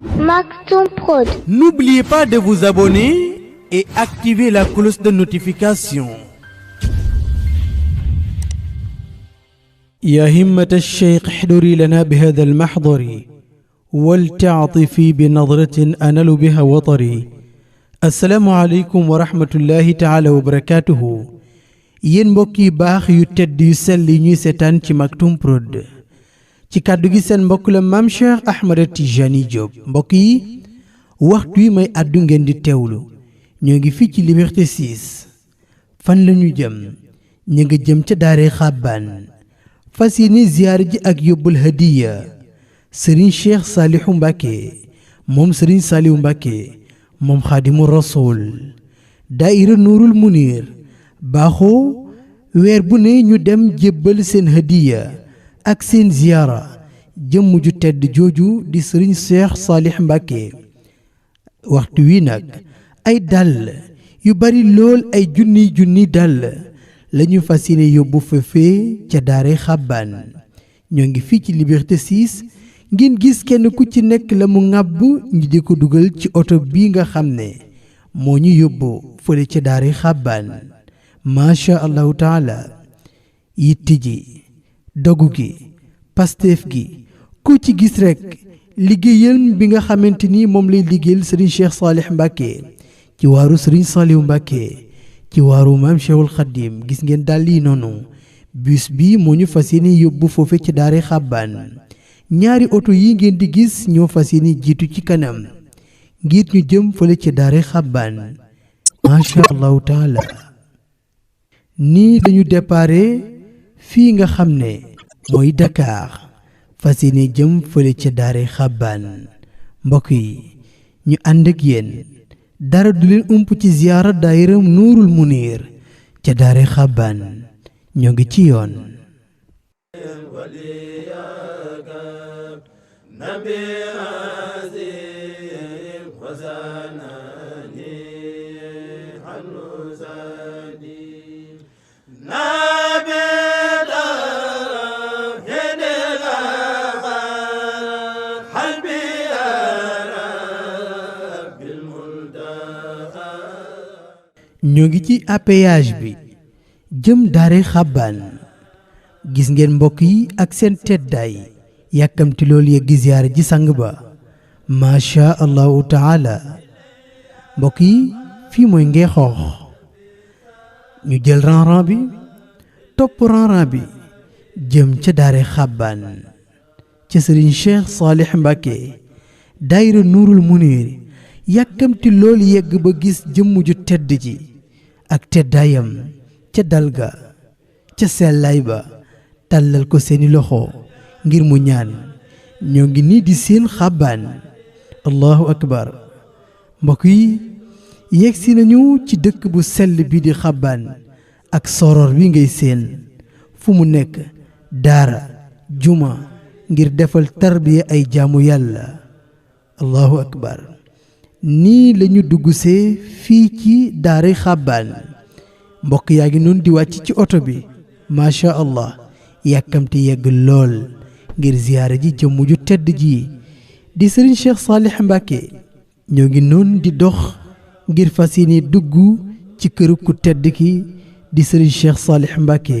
Maktoum Prod. N'oubliez pas de vous abonner et activer la cloche de notification. يا همة الشيخ احضري لنا بهذا المحضر ولتعطفي بنظرة أنل بها وطري. السلام عليكم ورحمة الله تعالى وبركاته. yéen mbokk yi baax yu tedd yu sell yi ñuy seetaan ci Maktoum Prod ci kàddu gi seen mbokk la Mame Cheikh Ahmed Tijani Diop. mbokk yi waxtu yi may àddu ngeen di teewlu ñoo ngi fii ci Liberté 6 fan la ñu jëm ñu nga jëm ca daaree Xabbaan fas yéene ziyaar ji ak yóbbul hadiya Serigne Cheikh Saliou Mbacké moom Serigne Saliou Mbacké moom Xaadimu Rasuul daayira Nuurul Munir baaxoo weer bu ne ñu dem jébbal seen hadiya ak seen ziyaara jëmm ju tedd jooju di Serigne Cheikh Saliou Mbacké. waxtu wi nag ay dàll yu bari lool ay junni dàll lañu fas yéene yóbbu fefee ca daare Xabbaan. ñoo ngi fii ci Liberté 6 ngeen gis kenn ku ci nekk la mu ŋàbb ñi di ko dugal ci oto bii nga xam ne moo ñu yóbbu fële ca daare Xabbaan. macha allahu taala yitti ji dogu gi pasteef gi ku ci gis rekk liggéeyal bi nga xamante ni moom lay liggéeyal Serigne Cheikh Saliou Mbacké ci waaru Serigne Saliou Mbacké ci waaru Maam Cheikhul Khadim. gis ngeen dàll yi noonu bus bi moo ñu fas yéene yóbbu foofe ci daare Xabbaan. ñaari oto yi ngeen di gis ñoo fas yéene jiitu ci kanam ngir ñu jëm fële ci daare Xabbaan. macha allahu taala nii dañu déparé fii nga xam ne mooy Dakar fas yéene jëm fële ca daare Xabbaan. mbokk yi ñu ànd ak yéen dara du leen ump ci ziyaara daayiram Nuurul Munir ca daare Xabbaan. ñoo ngi ci yoon. ñoo ngi ci appéage bi jëm daare Xabbaan. gis ngeen mbokk yi ak seen teddaay yàkkamti loolu yegg ziyaar ji sang ba macha allahu taala. mbokk yi fii mooy Ngeexoox ñu jël ranran bi topp ranran bi jëm ca daare Xabbaan ca Serigne Cheikh Saliou Mbacké daayira Nuurul Munir yàkkamti loolu yegg ba gis jëmm ju tedd ji ak teddaayam ca dalga ca sellaay ba tàllal ko seeni loxo ngir mu ñaan. ñoo ngi nii di seen Xabbaan. allahu akbar. mbokk yi yegsi nañu ci dëkk bu sell bi di Xabbaan ak soror wi ngay seen fu mu nekk daara juma ngir defal tarbiya ay jaamu yàlla. allahu akbar. nii lañu duggsee fii ci daare Xabbaan. mbokk yaa ngi noonu di wàcc ci oto bi macha allah yàkkamti yegg lool ngir ziyaara ji jëmm ju tedd ji di Serigne Cheikh Saliou Mbacké. ñoo ngi noonu di dox ngir fas yéene dugg ci këru ku tedd ki di Serigne Cheikh Saliou Mbacké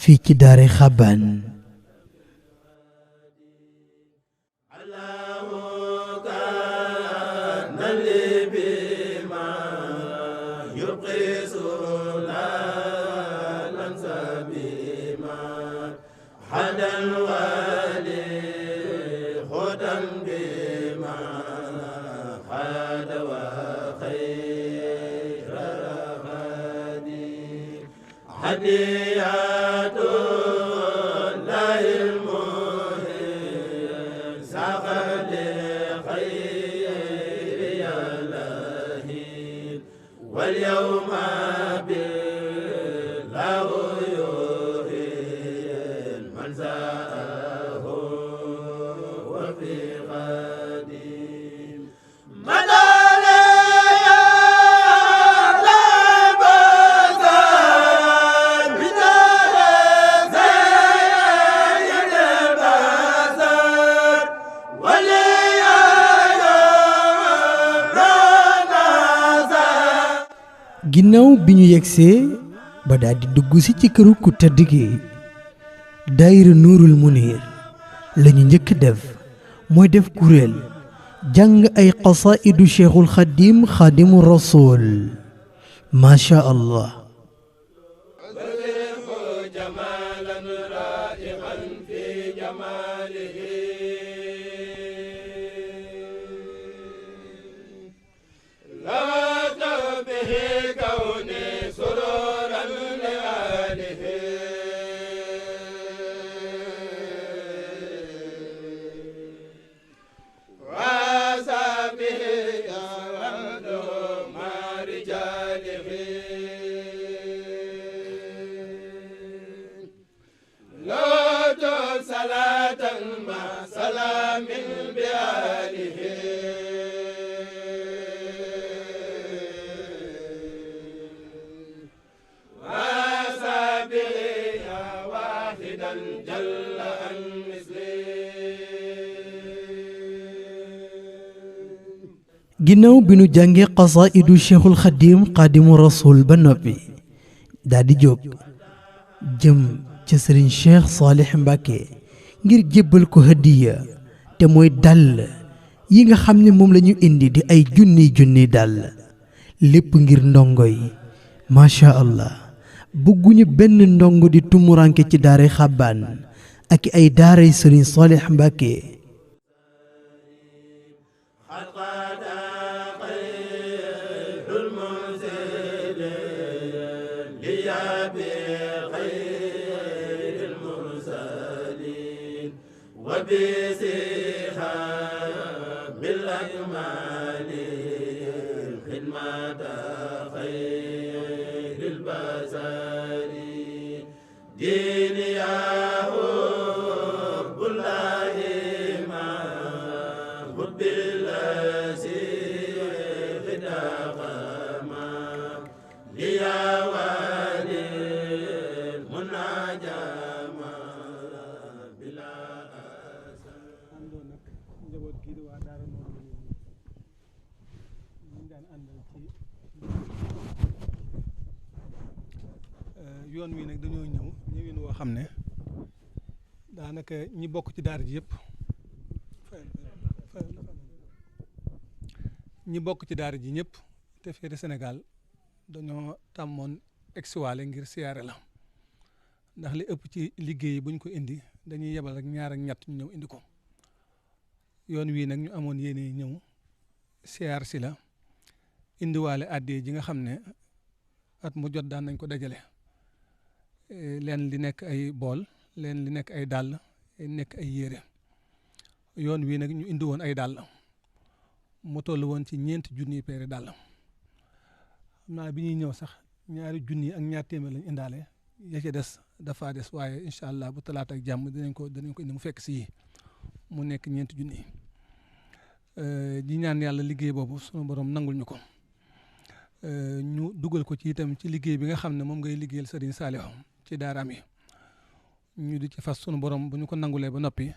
fii ci daare Xabbaan. Wali ginnaaw bi ñu yegsee ba daal di dugg si ci këru ku tedd gi daayira nuurul munir lañu njëkk def mooy def kuréel jàng ay qasaidu cheikhul xadim xadimu rasul macha allah. ginnaaw bi nu jàngee qasaidu cheikhul xadim xaadimu rasul ba noppi daal di jóg jëm ca sëriñ cheikh Saalix Mbàkke ngir jébbal ko hadiya te mooy dàll yi nga xam ne moom la ñu indi di ay junniy dàll lépp ngir ndongo yi macha allah bëgguñu benn ndongo di tumuranke ci daaray xàbbaan ak ay daaray sëriñ Saalix Mbàkke. yoon wi nag dañoo ñëwin woo xam ne daanaka ñi bokk ci daara ji yëpp ñëpp te féete Sénégal dañoo tàmmoon egsiwaale ngir siyaare la ndax li ëpp ci liggéey bu ñu ko indi dañuy yebal rek ñaar ak ñett ñu ñëw indi ko yoon wii nag ñu amoon yéene ñëw siyaar si la indiwaale àddee ji nga xam ne at mu jot daan nañ ko dajale leen li nekk ay bool leen li nekk ay dàll nekk ay yére yoon wii nag ñu indi woon ay dàll mu toll woon ci 4 junniy peere dàll xam naa bi ñuy ñëw sax 2 junni ak 2 téeméer lañ indaale ya ca des dafa des waaye incha allah bu talaata ak jàmm dinañ ko indi mu fekk si mu nekk 4 junni di ñaan yàlla liggéey boobu sunu borom nangul ñu ko ñu dugal ko ci itam ci liggéey bi nga xam ne moom ngay liggéeyal Serigne Saliou ci daaraam yi ñu di ci fas sunu borom bu ñu ko nangulee ba noppi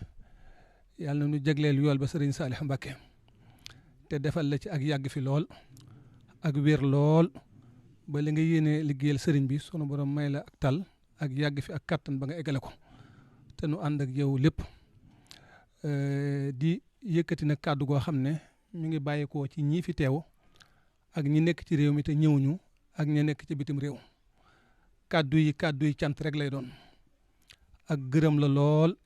yàlla na ñu jagleel yool ba Serigne Saliou Mbacké te defal la ci ak yàgg fi lool ak wér lool ba li nga yéene liggéeyal Serigne bi sunu borom may la ak tal ak yàgg fi ak kattan ba nga eggale ko te nu ànd ak yow lépp di yëkkati nag kàddu goo xam ne mi ngi bàyyikoo ci ñii fi teew ak ñi nekk ci réew mi te ñëwuñu ak ñi nekk ci bitim réew kàddu yi cant rek lay doon ak gërëm la lool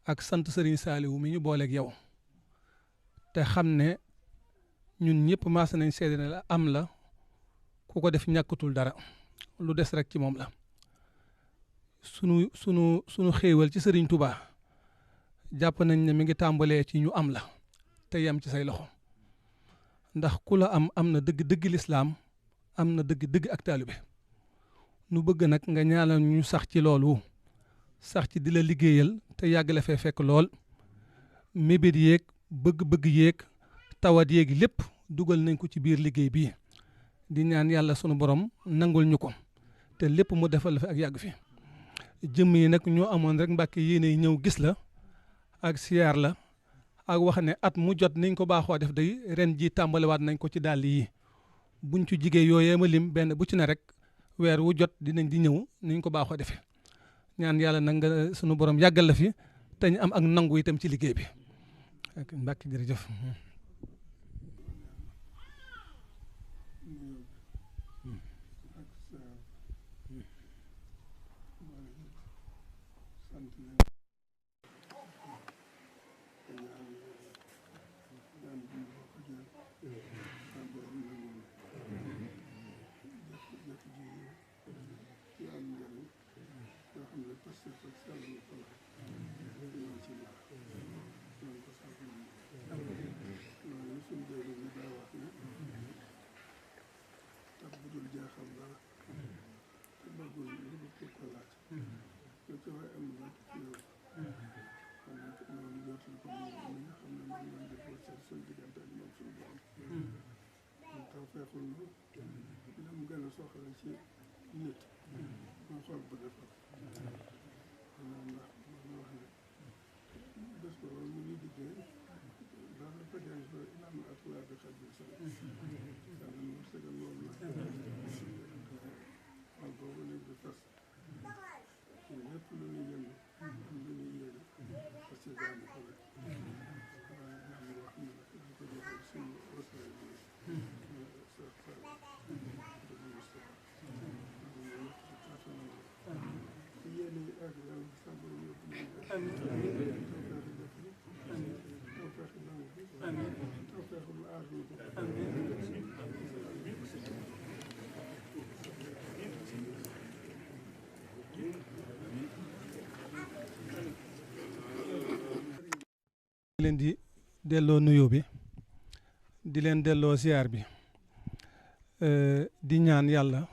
ak sant Serigne Saliou mi ñu booleeg yow te xam ne ñun ñëpp maas nañ seede ne la am la ku ko def ñàkkatul dara lu des rek ci moom la sunu xéewal ci Serigne Touba jàpp nañ ne mi ngi tàmbalee ci ñu am la te yem ci say loxo ndax ku la am na dëgg lislaam am na dëgg ak taalibe nu bëgg nag nga ñaanal ñu sax ci loolu sax ci di la liggéeyal te yàgg la fee fekk lool mébét yeeg bëgg-bëgg yeeg tawat yeegi lépp dugal nañ ko ci biir liggéey bii di ñaan yàlla sunu borom nangul ñu ko te lépp mu defal la fi ak yàgg fi jëmm yi nag ñoo amoon rek Mbàkke yéene ñëw gis la ak siyaar la ak wax ne at mu jot niñ ko baaxoo def day ren ji tàmbaliwaat nañ ko ci dàll yi buñ ci jigee yooyee ma lim benn bu ci ne rek weer wu jot dinañ di ñëw niñ ko baaxoo defee ñaan yàlla nag nga sunu borom yàggal la fi te ñu am ak nangu itam ci liggéey bi ak Mbàkke jërëjëf. di leen di delloo nuyoo bi di leen delloo siyaar bi di ñaan yàlla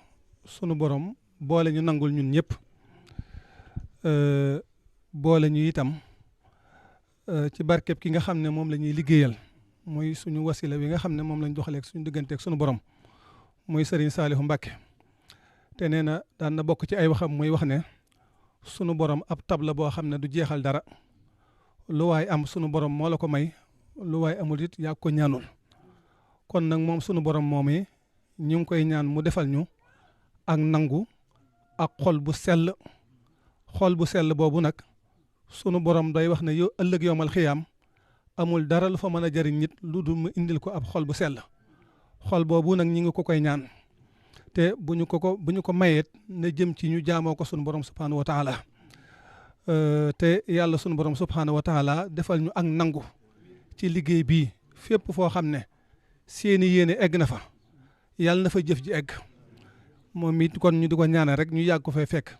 sunu borom boole ñu nangul ñun ñëpp boole ñu itam ci barkeb ki nga xam ne moom la ñuy liggéeyal muy suñu wasila bi nga xam ne moom lañ doxaleeg suñu digganteeg sunu borom muy Serigne Saliou Mbacké te nee na daan na bokk ci ay waxam muy wax ne sunu borom ab tab la boo xam ne du jeexal dara lu waay am sunu borom moo la ko may lu waay amul it yaa ko ñaanul kon nag moom sunu borom moom yi ñu ngi koy ñaan mu defal ñu ak nangu ak xol bu sell boobu nag sunu borom day wax ne yow ëllëg yowmal xiyaam amul dara lu fa mën a jëriñ nit lu dul mu indil ko ab xol bu sell xol boobu nag ñi ngi ko koy ñaan te bu ñu ko mayeet na jëm ci ñu jaamoo ko sunu borom subhaanahu wa taala te yàlla sunu borom subhaanahu wa taala defal ñu ak nangu ci liggéey bii fépp foo xam ne seeni yéene egg na fa yàlla na fa jëf ji egg moom it kon ñu di ko ñaanal rek ñu yàgg ko fay fekk.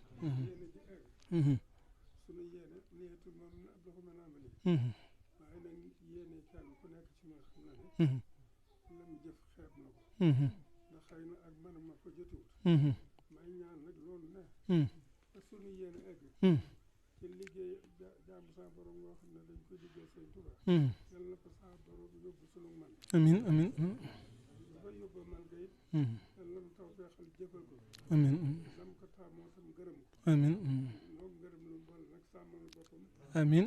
amiin amiin amiin amiin amiin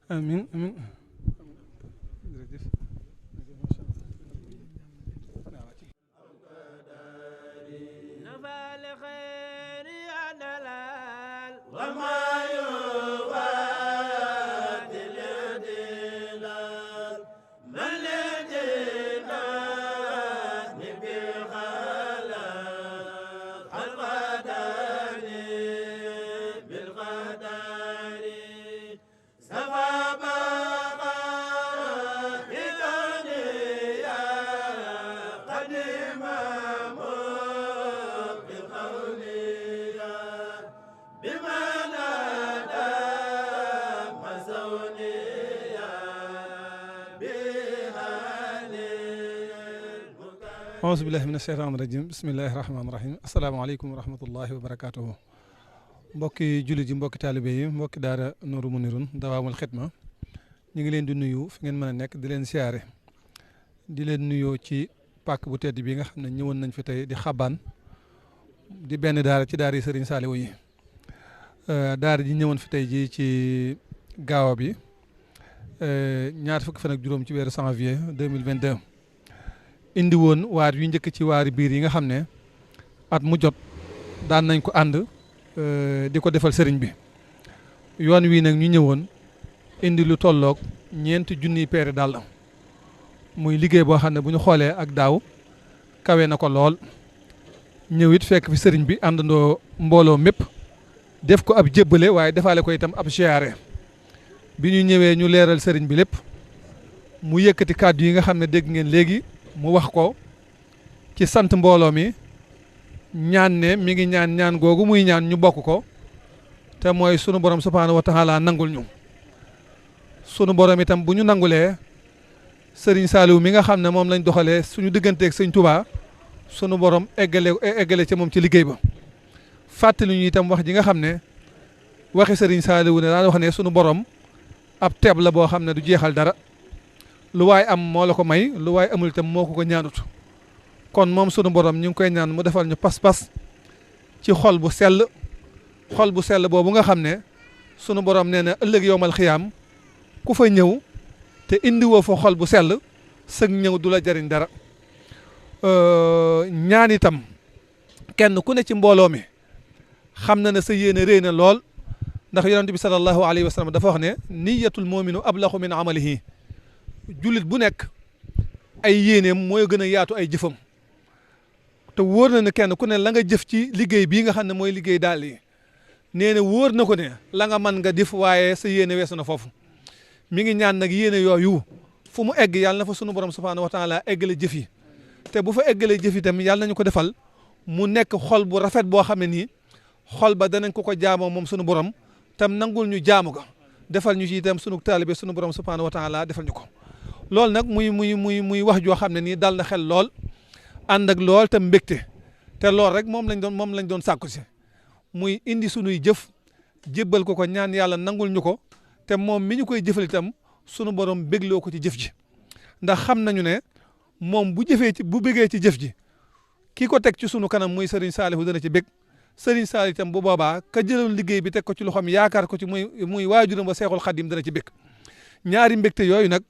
amiin amiin auzu billahi mina sheytaani rajim bismillahi rahmaani rahim asalaamaaleykum wa rahmatullahi wa barakaatuhu mbokki jullit yi mbokki taalibe yi mbokki daara Nuuru Munirun dawaamul xidma ñu ngi leen di nuyu fi ngeen mën a nekk di leen siyaare di leen nuyoo ci pàkk bu tedd bi nga xam ne ñëwoon nañ fi tey di xabaan di benn daara ci daara yi Serigne Saliou yi daara ji ñëwoon fi tey ji ci gaawa bi ñaar fukki fan ak juróom ci weeru janvier 2022 indi woon waar yu njëkk ci waari biir yi nga xam ne at mu jot daan nañ ko ànd di ko defal sëriñ bi yoon wii nag ñu ñëwoon indi lu tolloog 4 junniy peere dàll muy liggéey boo xam ne bu ñu xoolee ak daaw kawe na ko lool ñëw it fekk fi sëriñ bi àndandoo mbooloo mépp def ko ab jébbale waaye defaale ko itam ab siyaare bi ñu ñëwee ñu leeral sëriñ bi lépp mu yëkkati kàddu yi nga xam ne dégg ngeen léegi mu wax ko ci sant mbooloo mi ñaan ne mi ngi ñaan googu muy ñaan ñu bokk ko te mooy sunu borom subhaanahu wa taala nangul ñu sunu borom itam bu ñu nangulee sëriñ Saliou mi nga xam ne moom lañ doxalee suñu digganteeg sëñ Touba sunu borom eggale ci moom ci liggéey ba fàttali ñu itam wax ji nga xam ne waxi sëriñ Saliou ne daan wax ne sunu borom ab teeb la boo xam ne du jeexal dara lu waay am moo la ko may lu waay amul itam moo ko ñaanut kon moom sunu borom ñu ngi koy ñaan mu defal ñu pas-pas ci xol bu sell boobu nga xam ne sunu borom nee na ëllëg yowmal xiyaam ku fa ñëw te indiwoo fa xol bu sell sëg ñëw du la jariñ dara ñaan itam kenn ku ne ci mbooloo mi xam na ne sa yéene réy na lool ndax yonent bi sallallahu alayhi wa sallam dafa wax ne niyatul mu'minu ablahu min amalihi jullit bu nekk ay yéeneem mooy gën a yaatu ay jëfam te wóor na ne kenn ku ne la nga jëf ci liggéey bii nga xam ne mooy liggéey daal yi nee na wóor na ko ne la nga mën nga def waaye sa yéene weesu na foofu mi ngi ñaan nag yéene yooyu fu mu egg yàlla na fa sunu borom subhaanahu wa taala eggale jëf yi te bu fa eggalee jëf yi tam yàlla nañu ko defal mu nekk xol bu rafet boo xam ne nii xol ba danañ ko jaamoo moom sunu borom tam nangul ñu jaamu ga defal ñu ci itam sunu taalibe sunu borom subhaanahu wa taala defal ñu ko loolu nag muy wax joo xam ne nii dal na xel lool ànd ak lool tam mbégte te lool rek moom lañ doon sàkku si muy indi sunuy jëf jébbal ko ñaan yàlla nangul ñu ko te moom mi ñu koy jëfal itam sunu borom bégloo ko ci jëf ji ndax xam nañu ne moom bu bégee ci jëf ji ki ko teg ci sunu kanam muy Serigne Saliou dana ci bég Serigne Saliou itam bu boobaa ka jëloon liggéey bi teg ko ci loxoom yaakaar ko ci muy waajuram ba Seexul Xadim dana ci bég ñaari mbégte yooyu nag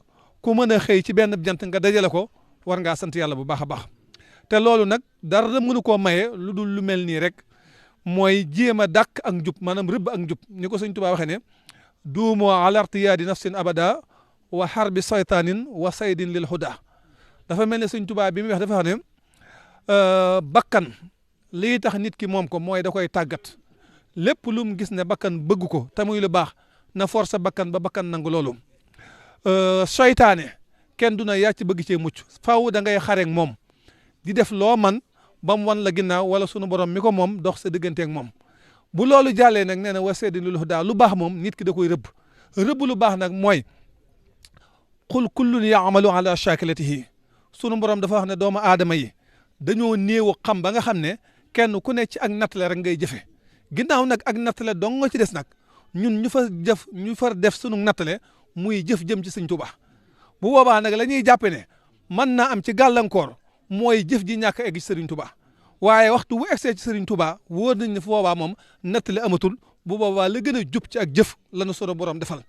ku mën a xëy ci benn jant nga dajale ko war ngaa sant yàlla bu baax a baax te loolu nag dara mënu koo maye lu dul lu mel nii rek mooy jéem a dàkk ak njub maanaam rëbb ak njub ni ko sëñ Tuubaa waxee ne duumoo ala irtiyaadi nafsin abada wa harbi saytaanin wa saydin lil huda dafa mel ne sëñ Tuubaa bi muy wax dafa wax ne bakkan lii tax nit ki moom ko mooy da koy tàggat lépp lu mu gis ne bakkan bëgg ko te muy lu baax na force bakkan ba bakkan nangu loolu soytaane kenn du na yaa ci bëgg cee mucc faaw da ngay xareek moom di def loo man ba mu wan la ginnaaw wala sunu borom mi ko moom dox sa digganteeg moom bu loolu jàllee nag nee na wa seedi lul hudaa lu baax moom nit ki da koy rëbb lu baax nag mooy qul kullun yaamalu ala shakilatihi sunu borom dafa wax ne doomu aadama yi dañoo néew xam ba nga xam ne kenn ku ne ci ak nattale rek ngay jëfe ginnaaw nag ak nattale dong nga ci des nag ñun ñu far def sunu nattale muy jëf jëm ci sëñ Tuubaa bu boobaa nag la ñuy jàppe ne mën naa am ci gàllankoor mooy jëf ji ñàkk a egg ci Serigne Touba waaye waxtu bu egsee ci Serigne Touba wóor nañ ne fu boobaa moom nattale amatul bu boobaa la gën a jub ci ak jëf la nu sunu borom defal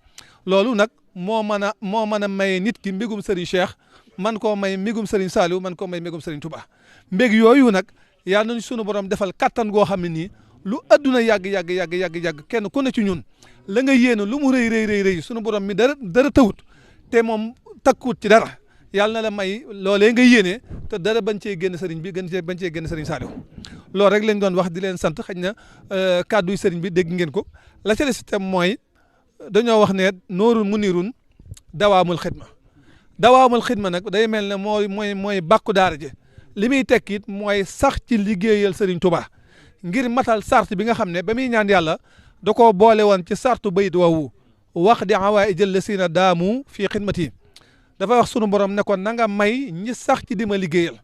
loolu nag moo mën a maye nit ki mbégum Serigne Cheikh man koo may mbégum Serigne Saliou man koo may mbégum Serigne Touba mbég yooyu nag yàlla nañu sunu borom defal kattan goo xam ne nii lu adduna yàgg kenn ku ne ci ñun la nga yéene lu mu rëy sunu borom mi dara tawut te moom takkuut ci dara yàlla na la may loolee nga yéene te dara bañ cee génn sëriñ bi bañ cee génn sëriñ Saliou loolu rek lañ doon wax di leen sant xëy na kàdduy sëriñ bi dégg ngeen ko la ca des itam mooy dañoo wax ne noorun munirun dawaamul xidma nag day mel ne mooy bàkku daara ji li muy tekki it mooy sax ci liggéeyal sëriñ Touba ngir matal sart bi nga xam ne ba muy ñaan yàlla da koo boole woon ci sartu bayit woowu wax di awaa'ijal lasiina daamu fii xidmati dafa wax sunu borom ne ko na nga may ñi sax ci di ma liggéeyal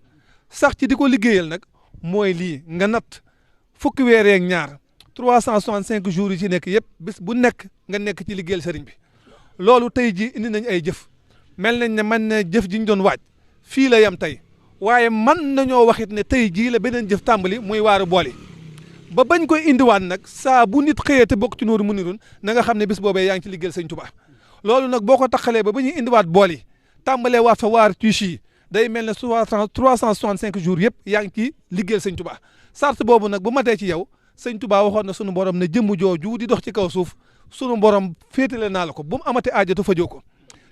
sax ci di ko liggéeyal nag mooy lii nga natt fukki weer yeeg ñaar 365 jours yi ci nekk yëpp bis bu nekk nga nekk ci liggéeyal sëriñ bi loolu tey ji indi nañ ay jëf mel nañ ne man ne jëf ji ñu doon waaj fii la yem tey waaye man nañoo waxit ne tey jii la beneen jëf tàmbali muy waaru booli ba bañ koy indiwaat nag saa bu nit xëyee te bokk ci nooru munirun na nga xam ne bis boobee yaa ngi ci liggéeyal sëñ Tuubaa loolu nag boo ko taxalee ba ñuy indiwaat bool yi tàmbalee waat fa waar tuuti yi day mel ne 365 jours yëpp yaa ngi ci liggéeyal sëñ Tuubaa sart boobu nag bu matee ci yow sëñ Tuubaa waxoon na sunu borom ne jëmm jooju di dox ci kaw suuf sunu borom féetale naa la ko bu mu amati aajatu fajoo ko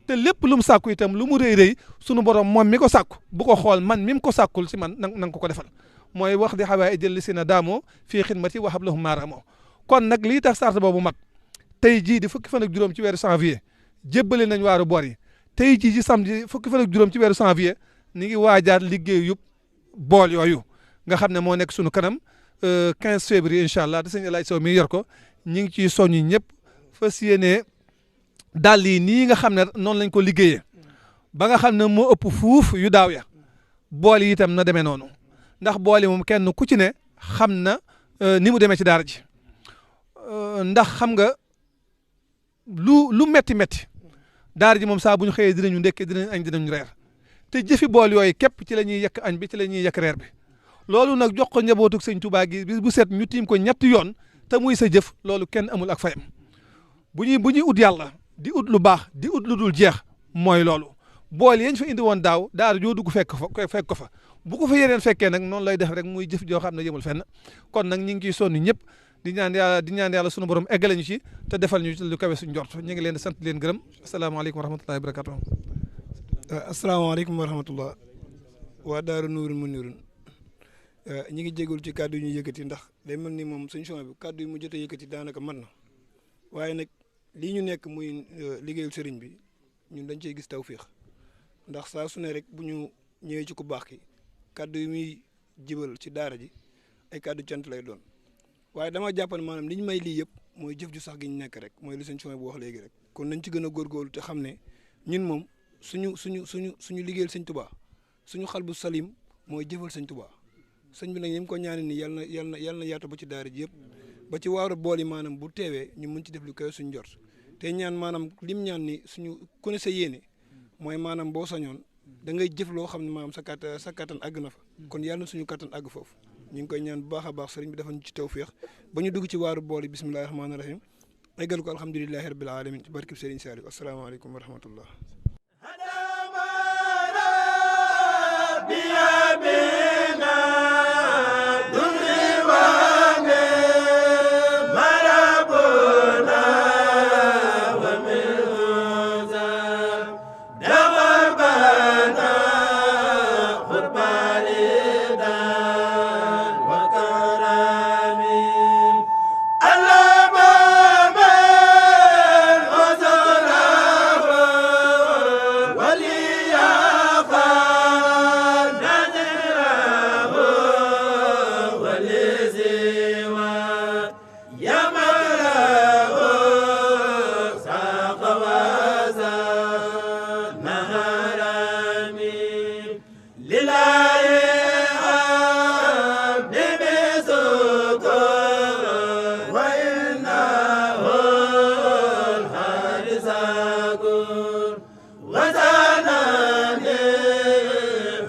te lépp lu mu sàkku itam lu mu rëy rëy sunu borom moom mi ko sàkku bu ko xool man mi mu ko sàkkul si man nang ko defal mooy wax di xawaa jël li si na daamoo fii xidmati wa hablahum maaraamoo kon nag lii tax sart boobu mat tey jii di fukki fan ak juróom ci weeru janvier jébbale nañ waaru bor yi tey jii ci samedi fukki fan ak juróom ci weeru janvier ni ngi waajaat liggéey yëpp bool yooyu nga xam ne moo nekk sunu kanam 15 février incha allah te sëñ El Hadj Sow mi yor ko ñi ngi ciy soññi ñëpp fas yéene dàll yi nii nga xam ne noonu lañ ko liggéeyee ba nga xam ne moo ëpp fuuf yu daaw ya bool yi itam na demee noonu ndax bool yi moom kenn ku ci ne xam na ni mu demee ci daara ji ndax xam nga lu metti daara ji moom saa bu ñu xëyee dinañu ndekki dinañ añ dinañu reer te jëfi bool yooyu képp ci la ñuy yekk añ bi ci la ñuy yekk reer bi loolu nag jox ko njabootug sëñ Tuubaa gi bis bu set ñu tiim ko ñetti yoon te muy sa jëf loolu kenn amul ak fayam bu ñuy ut yàlla di ut lu baax di ut lu dul jeex mooy loolu bool yañ fa indi woon daaw daara joo dugg fekk ko fa bu ko fa yeneen fekkee nag noonu lay def rek muy jëf joo xam ne yemul fenn kon nag ñu ngi ciy sonn ñëpp di ñaan yàlla sunu borom eggale ñu ci te defal ñu ci lu kawe suñu njort ñu ngi leen di sant leen gërëm asalaamaaleykum wa rahmatullahi wa barakatuh. asalaamaaleykum wa rahmatullah waa Daaru Nuurun Muniirun ñi ngi jégalu ci kàddu yi ñu yëkkati ndax day mel ni moom suñu son bi kàddu yi mu jot a yëkkati daanaka mën na waaye nag lii ñu nekk muy liggéeyul sëriñ bi ñun dañ cey gis tawféex ndax saa su ne rek bu ñu ñëwee ci ku baax ki kàddu yi muy jibal ci daara ji ay kàddu cant lay doon waaye dama jàppan maanaam li ñu may lii yëpp mooy jëf ju sax gi ñu nekk rek mooy li suñu son bu wax léegi rek kon nañ ci gën a góorgóorlu te xam ne ñun moom suñu liggéeyal sëñ Tuubaa suñu xal bu salim mooy jëfal sëñ Tuubaa sëñ bi nag ñi mu ko ñaane ni yal na yaatu ba ci daara ji yëpp ba ci waaru bool yi maanaam bu teewee ñu mën ci def lu koy suñu jort te ñaan maanaam lim ñaan ni suñu ku ne sa yéene mooy maanaam boo sañoon da ngay jëf loo xam ne maanaam sa kattan àgg na fa kon yàlla na suñu kattan àgg foofu ñu ngi koy ñaan bu baax a baax sëriñ bi dafa ñu ci tawféex ba ñu dugg ci waaru bool yi bismillahi rahmaani rahim eggal ko alhamdulilahi rabbil alamin ci barkib sëriñ Saliou asalaamaaleykum wa rahmatullah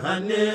Hane